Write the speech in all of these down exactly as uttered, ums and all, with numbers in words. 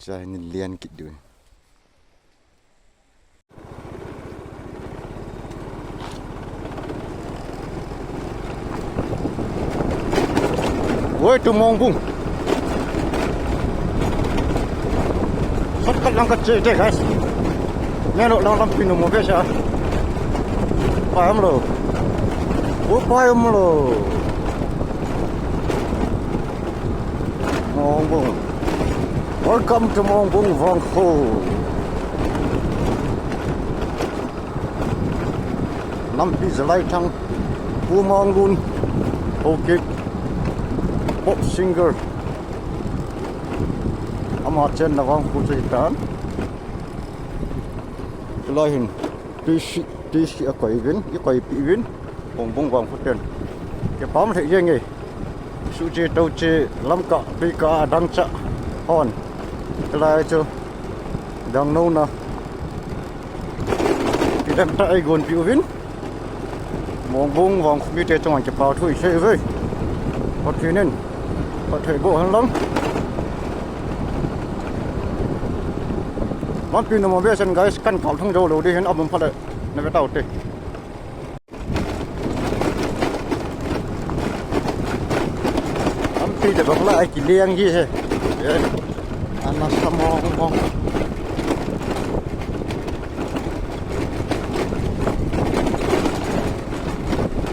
Cha hin lian kit diu. Way to Mongbung. Shortcut lang kache te, guys. Nelo lang lampi nom mo be sa. Pai umlou. O pai umlou. Mongbung. Welcome to Mongbung Vangkho. Lampi Zalaithang, Pu Manglun, Haokip, pop singer. Ama chenna Vangkho chu hitan. Chulai hin, T C, T C a koi uvin, i koipeh uvin, Mongbung Vangkho ten. Kipah lheh jenge. Suhche, touche, lamkah, tuikah, adangchah hon. Chulai chu, dang nona. Kidang tah a eigonpeh uvin. Mongbung Vangkho mite chunga kipa thu isei uve. Pathen in phatthei boh hen lang. Lampi nom mo be sen, guys, kan kap thung jou lou ding hin, abang phat le na ve tau te. Lampi te bang la ai kiliang hi he. Eh, ana sa mong mong.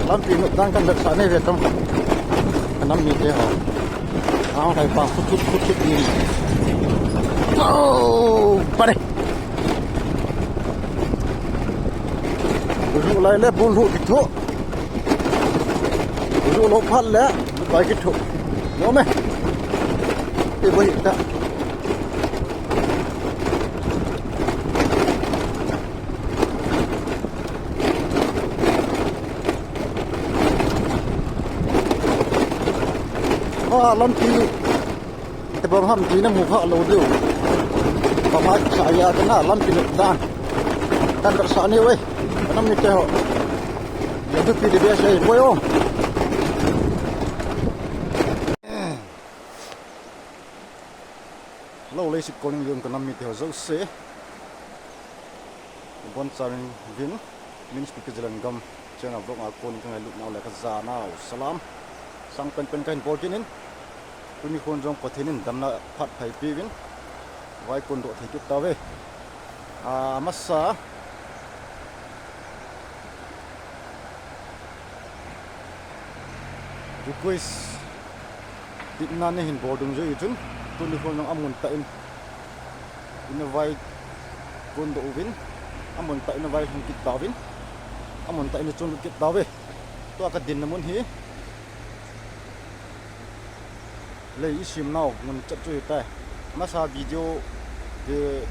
Lampi nop dan kan vetsah nei ve tam. Ka nam mite ho. Ang kai pa khu thut khu thut ni. Oh, pare. Ruh lai le bul ruh kithoh. Ruh lou phat le, ruh lai kithoh. Nom e. Te boi ta. Ah, lampi. Te bang ham ti na mu kha lou diu. Pamai sa ya te na lampi le dan. Kan ka sa ni we. Ka nam mite ho. Ya tu pi de be sa boy o. Hello, leiset konin um ka nam mite ho jouse. Bon chauvin, Min Speaker Zalengam channel vlog a konin ka ngailut nau le ka ja nau. Salam. Sang pen pen ka hin bol kit in. Tuni khon jong Pathen in damna phatthei peuvin. Vaikon doh thei kit tauve. A, masa. Request. Tipna nei hin bol dungjui chun. Tuni khon jong amun tah in. Ina vaikon doh uvin, amun tah ina vai hung kit tauvin, amun tah ina chun lut kit tauve. Tua ka dinna mun hi lei i sem nau mun chat chu hitai. Masa video ve,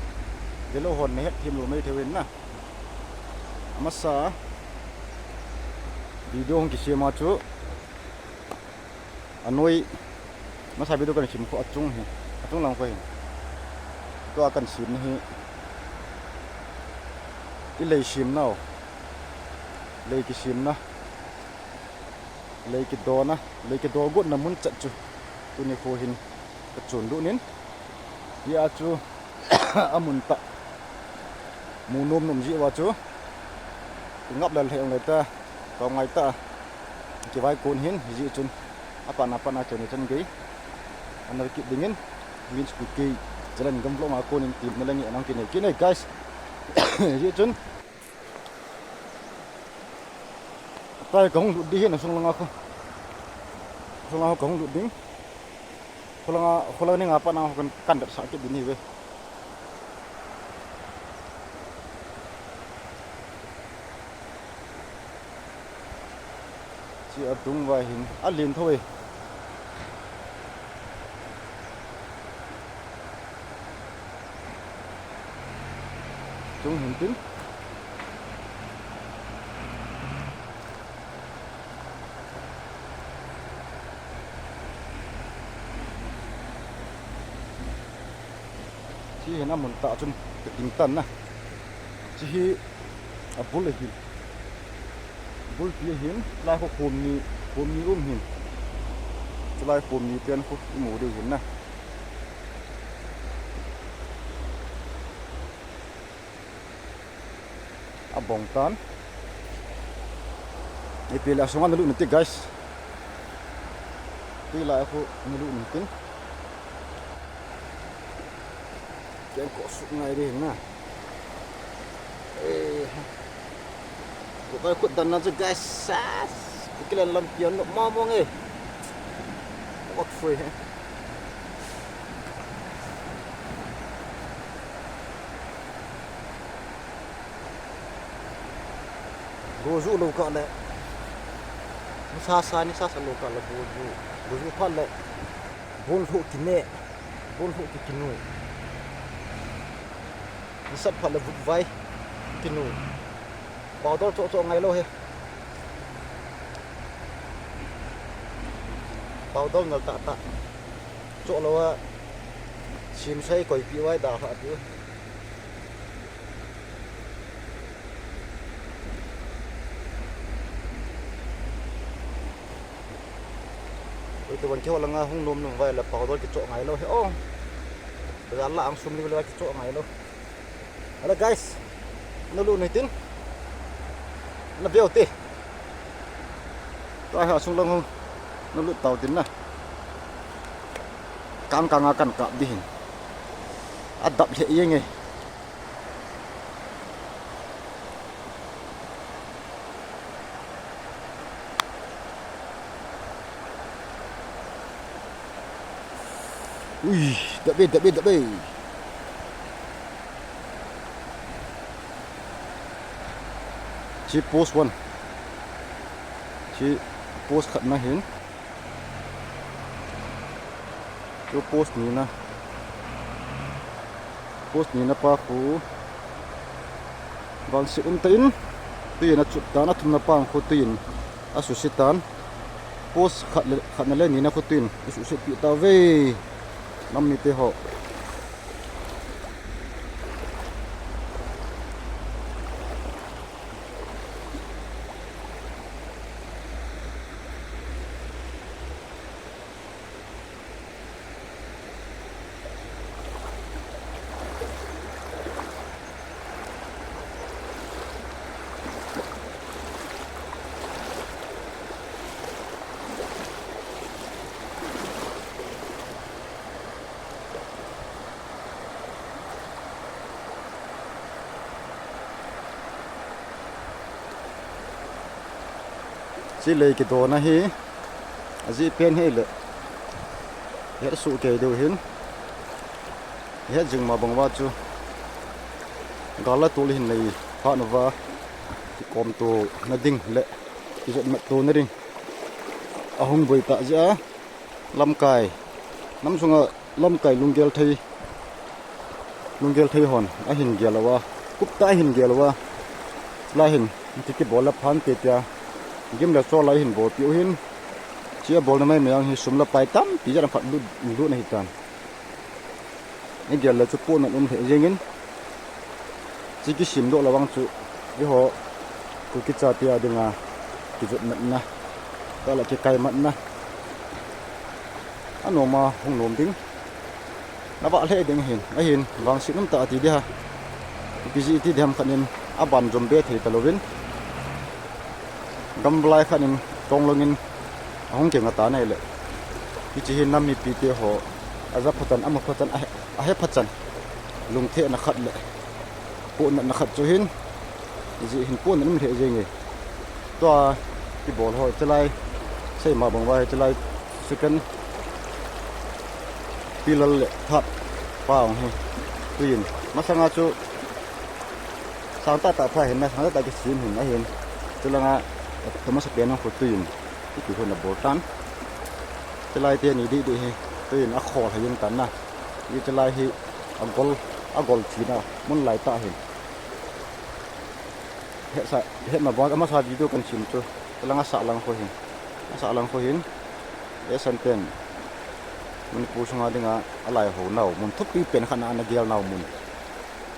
ve lou hon na het them lou mai thei uvin na. Masa video hung kisem a chu. Anoi, masa video kan sem khu achung hi, achung lang khu hi. Tua kan sem na hi, i lei sem nau, lei kisem na, lei kidona, lei kido got na mun chat chu. Tuni khu hin ka chun lut in. Hia chu amun tah. Mu nom nom jeh uva chu. Ngap lal he ong le ta. Ka ngai ta. Kivaikon hin, hijeh chun. Apatna patna chun chan gei. Ana kit dingin. Min Speaker Zalengam vlog a konin temna le ngehna kinei kit e guys. Hijeh chun. Tua ka hung lut ding hin, asung langa khu. Asung langa khu ka hung lut ding. Khulanga, khulang ni nga pa na kan, kan vetsah kit ding hi ve. Chi adung vai hin, alen tho e. Chung hin tin. Chi hin amun tah chun ka ting tan na. Chi hi abul ahin. Bulpi ahin, lai khu khom ni, khom ni um hin. Chulai khom ni pen khu i mu diu hin na. Pong tan. Ipi le asunga nalut nati, guys. Tui lai khu nalut natin. Keng ko suk ngai ding na. Eh. Ko bai khut dan na chu, guys. Sas. Ko kilen lampi an mo mo nge. What free he. Goju lo kah le. Nisa sa, nisa sa lo kah le goju. Goju phat le. Bon lhu kine. Bon lhu ki kinu. Nisa phat le vut vai. Kinu. Powder cho cho ngai lo he. Powder nal ta ta. Cho lo a. Sim sai koi pi vai da ha pi. Oi, tu ban kihol langa hung nom nom vai la powder kichoh ngai lo he o. Bazar la ang sum ni la kichoh ngai lo. Hello guys. Nalut nai tin. Na veu te. Tua hi asung lang ho. Nalut tau tin na. Kang kang a kan kap ding hin. Adap lheh jeng e. Ui, dap e, dap e, dap e. Chi post one. Chi post khat na hin. Chu post ni na. Post ni na pa khu. Vangset um tan. Tuin achut tan, athum na pa khu tuin. Asuhset tan. Post khat le, khat na le ni na khu tuin. Asuhset pi tauve. Nam mite ho. Chi lei kidona hi, ajeh pen hi le. Hetsuh kei diu hin. Hetjing ma bang uva chu. Gal la tol hin lei phat uva. Kikom to na ding le. Kijot mat to na ding. Ahung boi ta jeh a. Lamkai. Nam sunga lamkai lunggel thei. Lunggel thei hon. Ahin gel uva. Kup ta ahin gel uva. Lai hin. Ti kibol la phan te tia. Gim le chol lai hin bol piu hin. Chia bol na mai mai ang hi sum la pai tampi jat a phat lut, lut na hi tan. I gel le chu pohnat um thei jeng in. Chi kisim doh la vang chu. Eiho. Kuki chate a dinga. Kijot matna. Tah la kikai matna. Anom a hung nom ding. Na vah lheh ding hin. Ahin. Vangset um ta ati ding ha. Ipi jeh iti ding ham khat in. Aban jom be thei ta louvin. Gamlai khat in. Tong longin. Ahung keng ata nai le. Hichi hin nam mipi te ho. Aja phachan, ama phachan, ahe, ahe phachan. Lungtheh na khat le. Pohnat na khat chu hin. Ijeh hin pohnat um thei jeng e. Tua kibol ho, chulai. Sei ma bang uva, chulai. Second. Pilal le third. Pa ong hi. Tuin. Masanga chu. Sang tah tah pha hin na, sang tah tah kisim hin ahin. Chulanga, Thomas Pen ang khu tuin. Ipi khu na bol tan. Chulai te ni dih dih hi. Tuin akhol ha jeng tan na. Ichulai hi agol, agol thina. Mun lai tah hin. Hetsa, hetna bang, amasa video kan sim chu. Chulanga sah lang khu hin. Asah lang khu hin. Esan pen. Manipur sunga dinga alai ho nau. Mun thupi pen khat na ana gel nau mun.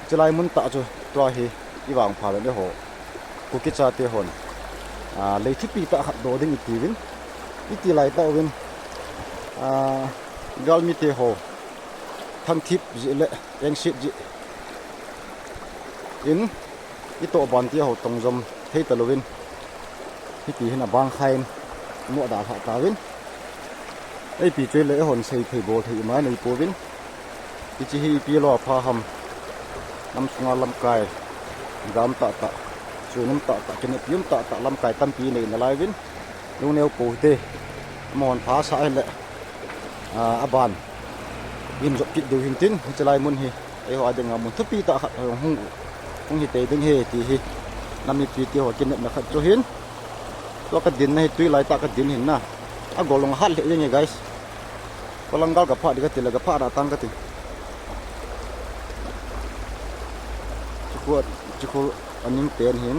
Chulai mun tah chu tua hi i vangpha le ho. Kuki chate hon. A, lei thupi tah khat do ding i tiuvin. I ti lai tah uvin. A, galmi te ho. Thangthip jeh le engset jeh. In. Itoh ban te ho tong jom thei talouvin, hiti hin abang khan, mo da lha tauvin. Eipi chu le hon sei thei bol thei ima nei pouvin. Hiche hi ipi lou a pha ham. Nam sunga lamkai jam tah tah, sunum tah tah, kineppi um tah tah lamkai tampi nei nalai uvin. Lungneo pou hite. Amahon pha sa ahile, a, aban in jop kit diu hin tin, hiche lai mun hi eiho a dinga mun thupi tah khat hung, hung hi tei ding ahi ti hi nam mipi te ho kinepna khat chu hin. Tua kadin na hi tui lai tah kadin hin na. Agol long hat lheh jeng e guys. Kolang gal kaphah ding kati le kaphah da tang kati. Chukhu, chukhu aning pen hin.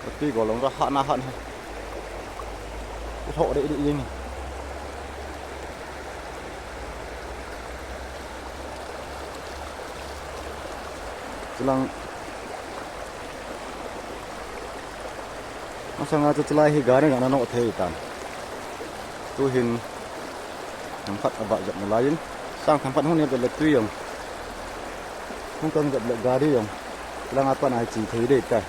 Ati golong ra hana han he. Tho de de ying. Chilang. Masanga chu chulai hi gari ngana no thei tan. Tu hin. Thangphat abah jep nalai in. Sang thangphat hung ne bel le tui jong. Hung kang jep le gari jong. Langa pan a chi thei dei ta.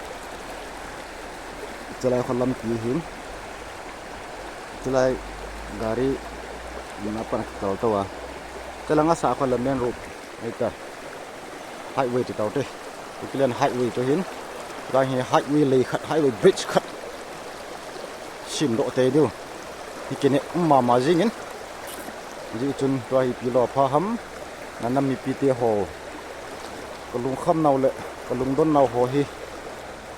Chulai kho lampi hin. Chulai gari na pan kal to a. Chulanga sa kho la main road. Ei ta. Highway ti tau te. Ukilen highway to hin. Gang hi highway lei khat, highway bridge khat. Sim doh te diu. Hi kine um mama jingin. Ji chun tua hi pi lou pha ham. Na nam mipi te ho. Ka lungkham nau le, ka lungdon nau ho hi.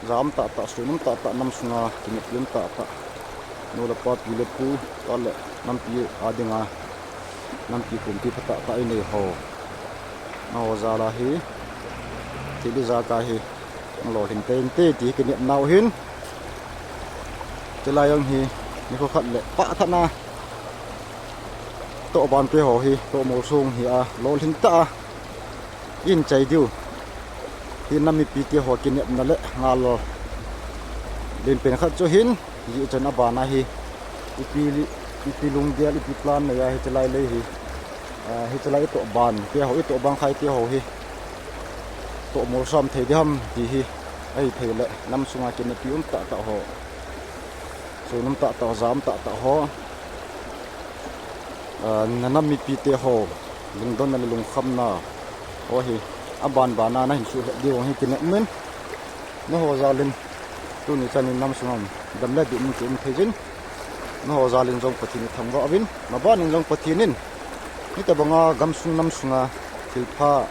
Jam tah tah, sunum tah tah, nam sunga, kineppi um tah tah. Nu le pa, pi le pu, tua le, nampi a dinga, nampi kumpi pha tah tah i nei ho. Nangho jal a hi, thil ijakai hi, nang lolhing tein te ti kinepna u hin. Chulai jong hi, nikho khat le, pah tah na. Toh ban pe ho hi, toh molso hi a, lolhing tah a. In chai diu. Hi nam mipi te ho kinepna le ngal len pen khat chu hin, ji chun abana hi, ipi li, ipi lunggel, ipi plan nei a hi chulai lei hi. A, hi chulai itoh ban te ho, itoh bang khai te ho hi. Toh molso thei ding ham ti hi. Ahi thei le, nam sunga kineppi um tah tah ho. Sunum tah tah, jam tah tah ho. A, na nam mipi te ho, lungdonna le lungkhamna ho hi, aban bana nahin suh lheh diu hi kinep min. Nangho jal in, tuni chan in nam sunga dam le duhmun kium thei jin. Nangho jal in jong Pathen in thangvah uvin, maban in jong Pathen in, hitabanga gamsung nam sunga thilpha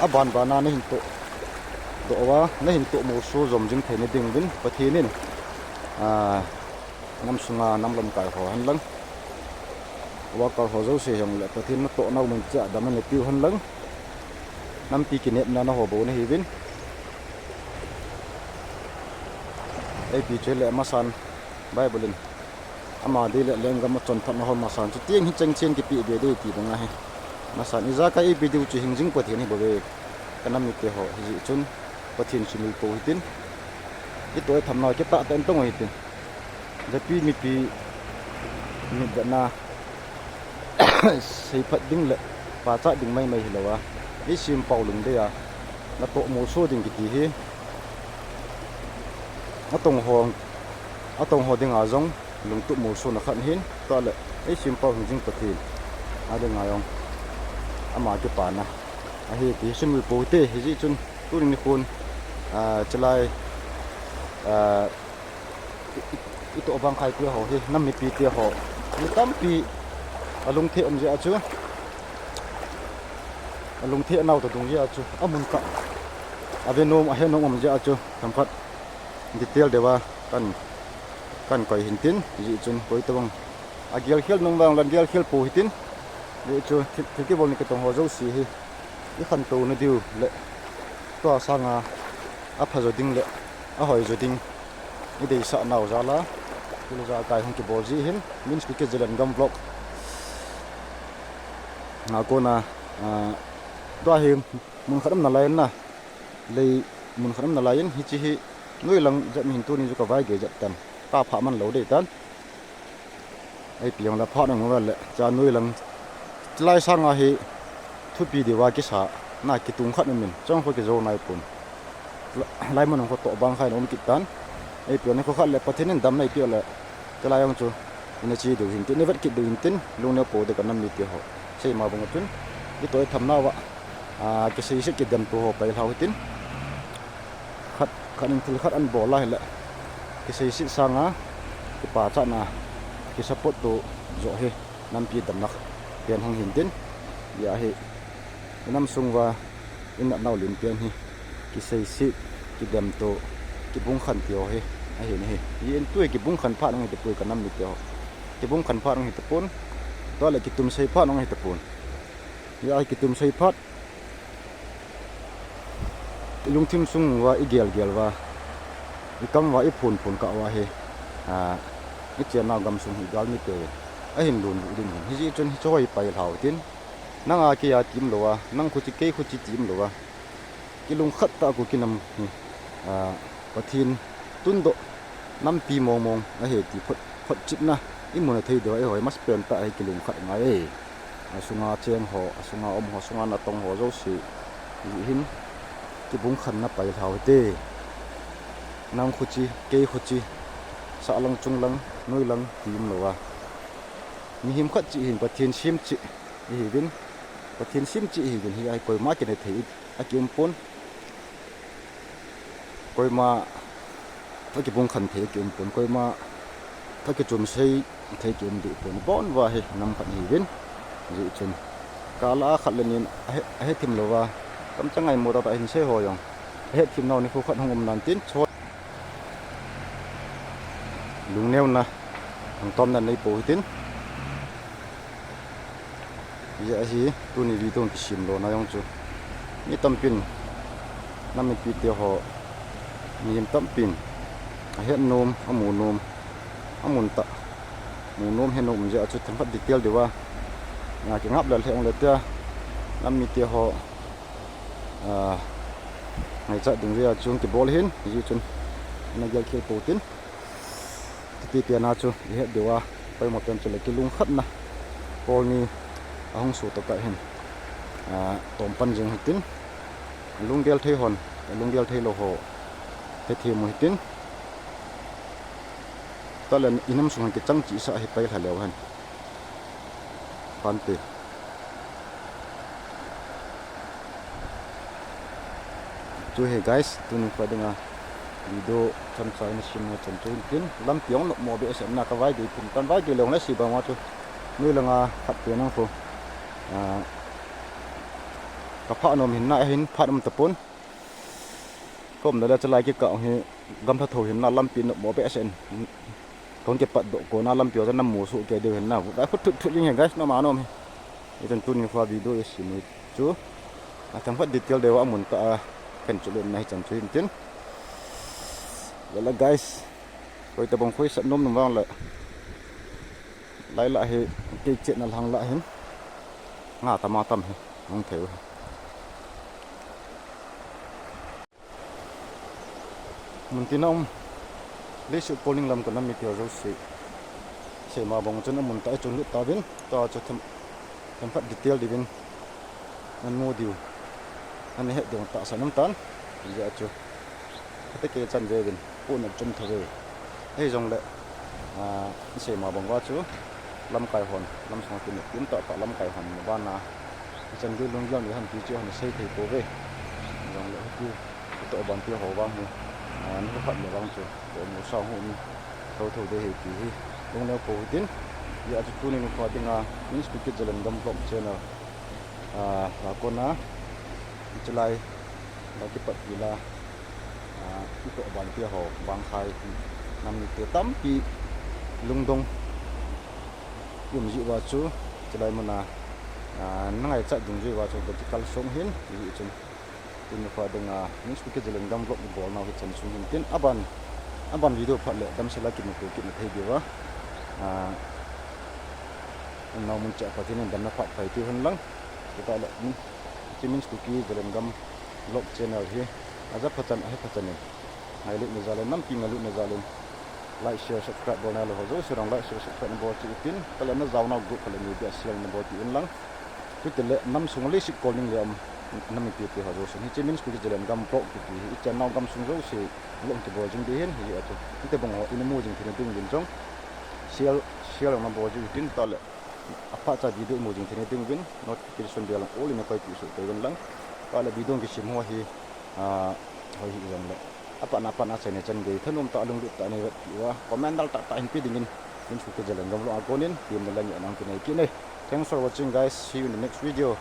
aban bana nahin toh doh uva, nahin toh molso jom jing theina ding uvin Pathen in, a, nam sunga nam lamkai ho hen lang, worker ho jouse jong le Pathen natoh nau mun cheh a dam ana piu hen lang, nampi kinepna na ho bou nahiuvin. Eipi chu le masan Bible in ama dei le lenggam a chonphatna ho masan chu tieng hi chengchen kipe be dei ti banga hi. Masan ijakai eipi diu chu hing jing Pathen hi bou ve. Ka nam mite ho hi ji chun Pathen sumil pou hitin. Itoh i thamna kitah tah in tong u hitin. Japi mipi mit vetna seiphat ding le pachat ding maimai hilou a, ei sim pau lungdei a, natoh molso ding kiti hi atong ho, atong ho dinga jong lungtup molsona khat hin, tua le ei sim pau hing jing Pathen a dinga jong ama kipana ahi ti sumil pou te hi ji chun tuni nikhon, a, chulai, a, i, i, itoh bang khai te ho hi, nam mipi te ho, mi tampi alungthim um jeh a chu, alungthim nau ta dung jeh a chu, amun kah, ave nom, ahe nom um jeh a chu, themkhat detail deuva kan, kan koi hin tin, ji chun koi tabang agel khel nom vang le gel khel pou hitin, ji chu thil, thil kibol ni katong ho jouse hi, i khantou na diu le tua sanga apha jo ding le ahoi jo ding i deisah nau jal a, thil jakai hung kibol ji hin, Min Kuki Zalengam Vlog. Nga kona, a, tua hi mun khat um nalai in na, lei mun khat um nalai in, hiche hi noi lang jep hin tuni chu ka vai gei jep tan, ka pha man lou dei tan. Eipi jong le pha nang le, cha noi lang, lai sanga hi, Pi diu va kisa na kitung khat umin, chang kho kijo nai pon. Lai mun kho to bang khai nom kit tan. Ei pion kho khat le Pathen in dam nai pio le. Te lai jong chu ina chi diu hin tin, ina vet kit diu hin tin, lungneo pou te ka nam mite ho. Seima bang chun, i toh i tham nauva, a, kiseiset kidemto ho pai lhau hitin. Khat, khat in thil khat an bol a hile, kiseiset sanga, kipachatna, kisupport to joh hi, nampi damna pen hung hin tin, hia hi, i nam sung uva, i natnau lim pen hi, kiseiset, kidemto, kibung khan ti ho hi, ahi nahi. Hi in tu hi kibung khan phat hung hi tapoi ka nam mite ho. Kibung khan phat hung hi tapon, tua le kitum sei phat hung hi tapon. Hia hi kitum sei phat, i lungthim sung uva i gel gel uva, i kam uva i phun phun kah uva hi, a, i chennau gam sung hi gal mite ahin lun ding hin. Hijeh chun hiche ho hi pai lhau tin, nanga keiya ti umlou a, nang khuchi kei khuchi ti umlou a, kilungkhat tah a ku kinam hi, a, Pathen tundoh nampi mong mong ahi ti phot, photchetna i mu na thei diu a, eiho hi masapen tah a hi kilungkhat ngai e. A sunga cheng ho, a sunga um ho, a sunga natong ho jouse hi hin kibung khanna pai lhau hite. Nang khuchi, kei khuchi, sahlang, chunglang, noilang ti umlou a, mihem khat cheh hin Pathen sem cheh ihiuvin, Pathen sem cheh ihiuvin, hia hi koima kine thei a kium pon. Koima tha kibung khan thei a kium pon, koima tha kichom sei thei kium deh pon, abon uva hi nam khat ihiuvin. Hijeh chun, kal a khat le ni in ahe, ahe thim louva, kamchang ngai mo tah tah hin sei ho jong ahe thim nau nikho khat hung um nan tin, choi lungneona, lungtomna nei pou hitin. Hia hi, tuni video kisim lona jong chu, mi tampin, nam mipite ho, mihem tampin ahet nom, amu nom, amun tah, mu nom he nom jeh a chu themkhat detail diuva, a, kingap lel he ong le tia, nam mite ho, a, ngaichat ding jeh a chu kibol hin, hijeh chun ana gelkhel pou tin. Chuti pena chu ihet diuva, poimo pen chu le kilungkhatna pol ni ahung soh tokah hin, a, tom pan jing hitin, lunggel thei hon, lunggel theilou ho hethem u hitin. Tale i nam sung hin kichang chehsah hi pai lha leu hen. Phante. Chu hi guys, tuni kho dinga video chomcha ina simna chan chu hitin, lampi jong nopmo behseh in na ka vai dei pum tan, vai dei lou na si bang uva chu. Noi langa khat pe nang kho, a, ka phat nom hin na hin phat um tapon. Ka umna le chalai kikah hi gamlha tho hin na lampi nopmo behseh in. Kahung kipatdoh kona lampi ho chu namu soh kei diu hin na. Vai khu thut thut jing hi guys, nom a nom hi. Hichun tuni kho video isim u chu, a, themkhat detail diuva amun tah a khen chu lutna hichan chu hitin. Vele guys, koi tabang kho isat nom nom vang le, lai lah hi kei chetna lhang lah hin nga tam a tam hi hung thei u hi. Muntina um, leiset kolning lam ka nam mite ho jouse, seima bang chun amun tah a ichon lut tauvin, tua chu them, themkhat detail diuvin nanu diu, nani het diu tahsan um tan, hijeh a chu kate kei chan veuvin, puna chom tho ve. Hijongle, a, iseima bang uva chu lamkai hon, lamsunga kinep um tah tah lamkai hon bana, ichan gei lunggel ni ham ti chu hon sei thei pouve. Hijongle hiti, itoh ban ti ho vang hi, a, nikho khat le vang chu tohmo sang hung um thotho ding ahi ti hi lungneo pou hitin, hijeh a chu tuni nikho dinga Min's Kuki Zalengam Vlog Channel, a, la kona, hichelai, la kipat tila, a, itoh ban ti ho vang khai, nam mite tampi lungdong i um jeh uva chu, hichelai muna, a, na ngaichat ding jeh uva chu ka kikalsong hin, hijeh chun tuni kho dinga Min's Kuki Zalengam Vlog i bolnau hichan sung hin tin, aban, aban video phat le damsel a kimuto kit na thei diuva, a, umnau mun cheh a Pathen in damna phat pai tiu hen lang. Chutah le, Min's, hiche Min's Kuki Zalengam Vlog Channel hi aja phachan, ahe phachan in, ngailutna jal in, nampi ngailutna jal in, like, share, subscribe bol nailou ho jouse jong like, share, subscribe nabol cheh utin, tale najaonau group khat le media share nabol cheh un lang. Chutile nam sung leiset kol ding le um, nam mipi te ho jouse. Hiche Min School Kijalinga gam vlog kiti hi, i channel gam sung jouse vlog kibol jing ding ahin, hijeh a chu. Hitobang ho in mu jing theina ding uvin jong. Share, share jong nabol jing uvin tile. Aphat cha video i mu jing theina ding uvin, notification bell jong all in nakoipeh soh kei uvin lang. Tile video kisem ho hi, ah, hoi hih jongle. Apatna, apatna achaina chan gei, thanom tah lunglut tah in neivetpeh uva, comment dal tah tah hin pe dingin, Min School Kijalinga gam vlog a konin, temna le ngehna kinei kit e. Thanks for watching, guys. See you in the next video.